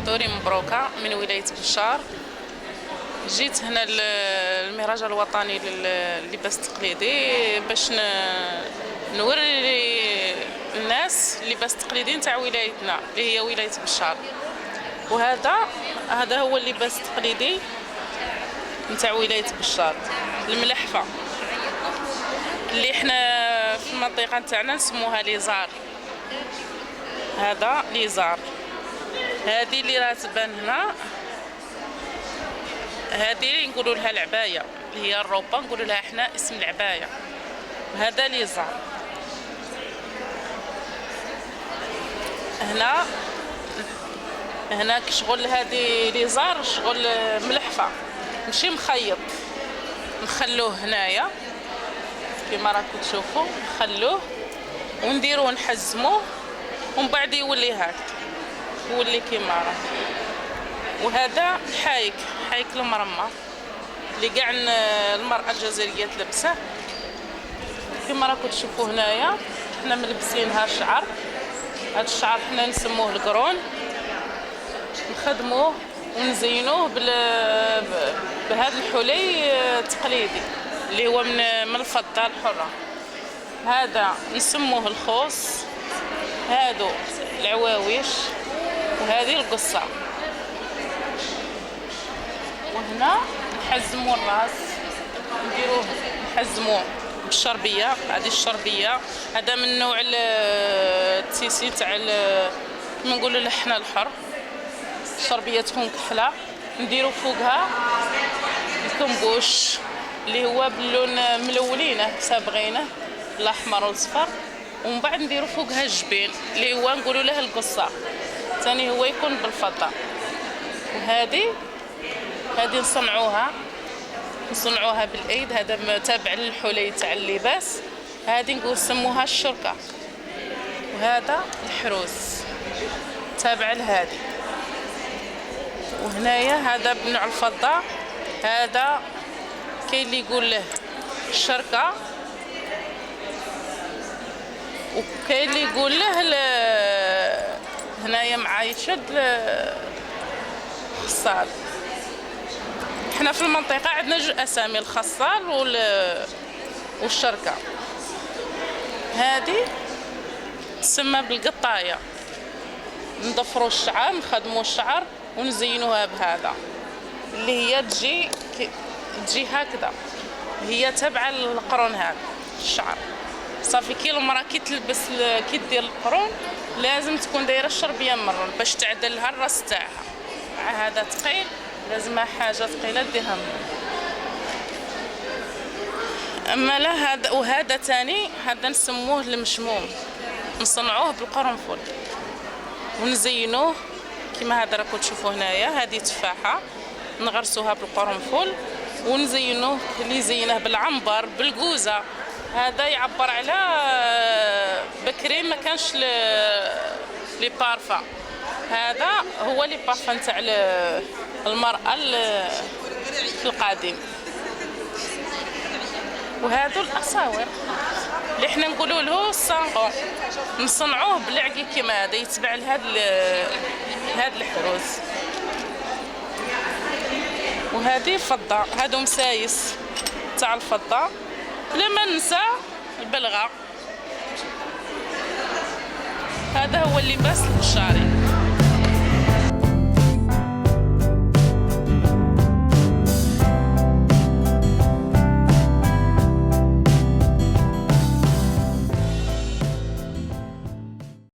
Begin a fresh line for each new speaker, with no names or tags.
دوري مبروكة من ولاية بشار. جيت هنا للمهرجان الوطني لللباس التقليدي باش نوري الناس اللباس التقليدي نتاع ولايتنا اللي هي ولاية بشار. وهذا هو اللباس التقليدي نتاع ولاية بشار، الملحفة اللي احنا في المنطقة نتاعنا نسموها ليزار. هذا ليزار، هذه اللي راه تبان هنا هذه نقولوا لها العباية، اللي هي الروبه نقولوا لها احنا اسم العباية. هذا ليزار. هناك شغل هذه ليزار شغل ملحفه ماشي مخيط، نخلوه هنايا كما راكم تشوفوا، نخلوه ونديروه نحزموه ومن بعد يولي هكا، يولي كيما راه. وهذا الحايك، حايك المرمى اللي كاع المرأة الجزائرية تلبسه كما راكم تشوفوا هنايا. حنا ملبسينها الشعر، هذا الشعر حنا نسموه القرون، نخدموه ونزينوه بهذا الحلي التقليدي اللي هو من الفضة الحرة. هذا نسموه الخوص، هادو العواويش، وهذه القصة. وهنا نحزموا الراس، نديروه نحزموه بالشربية. هذه الشربية هذا من نوع التيسي تاع كما نقولوا له حنا الحر. الشربية تكون كحلة، نديرو فوقها الكمبوش اللي هو باللون ملولينه صابغينه الاحمر والاصفر، ومن بعد نديرو فوقها الجبين اللي هو نقولوا له القصة، ثاني هو يكون بالفضة. وهذه نصنعوها بالايد، هذا تابع للحلي تاع اللباس. هذه نقول سموها الشركة، وهذا الحروز تابع لهذه. وهنايا هذا بنوع الفضة، هذا كاين اللي يقول له الشركة وكاين اللي يقول له هنايا مع يشد الخصال. حنا في المنطقة عندنا جوج أسامي، الخصال والشركة. هذه تسمى بالقطاية، نضفروا الشعر، نخدموا الشعر ونزينوها بهذا اللي هي تجي هكذا، هي تابعة للقرون هذا الشعر. صافي كي المرأة كي تلبس كي دير القرون لازم تكون دايرة الشربية مرون باش تعدلها الراس تاعها. مع هذا ثقيل لازمها حاجة ثقيلة ديرها مرون. اما لا هذا، وهذا ثاني هذا نسموه المشموم، نصنعوه بالقرنفل ونزينوه كما هذا راكم تشوفوا هنايا. هذه تفاحة نغرسوها بالقرنفل ونزينوه، اللي زينة بالعنبر بالكوزه. هذا يعبر على بكري ما كانش les parfums، هذا هو les parfums تاع المرأة في القديم. وهذو الأساور اللي حنا نقولوا له الصانقون، نصنعوه بالعقي كيما هذا، يتبع لهاد الحروز. وهذه فضة، هادو مسايس تاع الفضة. بلا ما ننسى البلغة. هذا هو اللباس البشاري.